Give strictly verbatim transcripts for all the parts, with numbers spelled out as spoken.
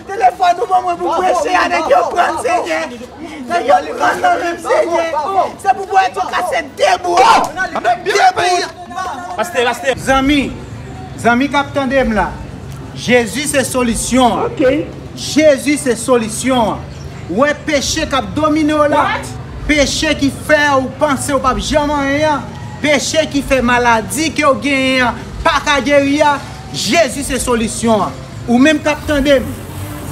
Telefòn ou ban mwen pou m preche a, nèg yo pran l, Senyè. Nèg yo pran l nan men m, Senyè. Se pou pwofèt yo kase de bout. De bout. Pastè, pastè. Zanmi, zanmi k ap tande m la, Jezi se solisyon an. Jezi se solisyon an. Ou wè peche k ap domine w la, peche ki fè ou panse ou p ap janm anyen an, peche ki fè maladi ke w genyen an pa ka geri a, Jezi se solisyon an. Ou menm k ap tande m,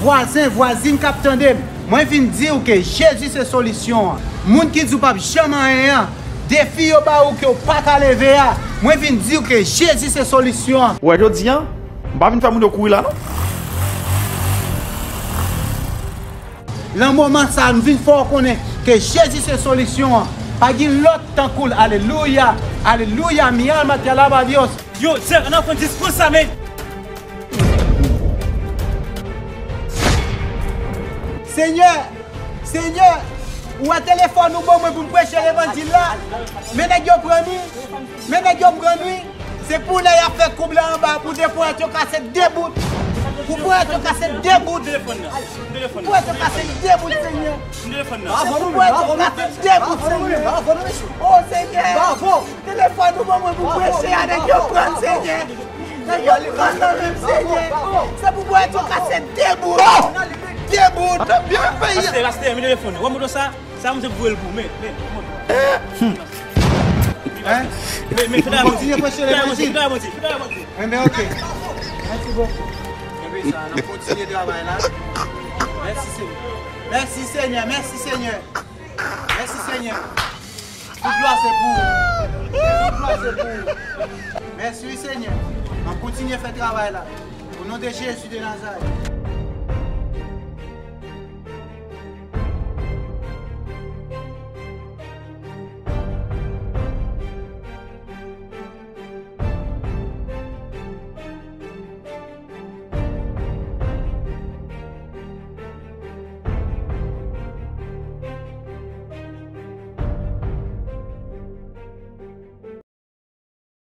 vwazen, vwazin k ap tande m, mwen vin di w ke Jezi se solisyon an. Moun ki di w p ap janm anyen an, defi yo ba ou ke w pa ka leve a, mwen vin di w ke Jezi se solisyon an. Ou wè jodi a, m pa vin fè moun yo kouri la non. Nan moman sa a, m vin fè w konnen ke Jezi se solisyon an. Pa gen lòt tankou l. Alelouya! Alelouya! Mi alma te alaba Dios. Yo, Zèk, ann al pran dis pou sa, men. Senyè, Senyè, ou wè telefòn ou ban mwen pou m preche levanjil la? Men nèg yo pran li, men nèg yo pran li. Se pou lè y ap fè koub la anba, pou de pwofèt yo kase de bout. Pou pwofèt yo kase de bout. Pou pwofèt yo kase de bout, Senyè. Pou pwofèt yo kase de bout, Senyè. O Senyè. Telefòn ou ban mwen pou preche a, nèg yo pran l, Senyè. Nèg yo pran l nan men m, Senyè. Se pou pwofèt yo kase de bout. De bout. Pastè, pastè, men telefòn. Ou wè moto sa? Sa, m se voye l pou, men, men, men. Hein? Men, men, fè travay, kontinye preche levanjil. Fè travay, fè travay. Enben, ok. Mèsi bokou. Enben sa, n ap kontinye travay la. Mèsi, Senyè. Mèsi, Senyè. Mèsi, Senyè. Mèsi, Senyè. Tout glwa se pou ou. Tout glwa se pou ou. Mèsi, wi, Senyè. N ap kontinye fè travay la. O non de Jezi de Nazarèt.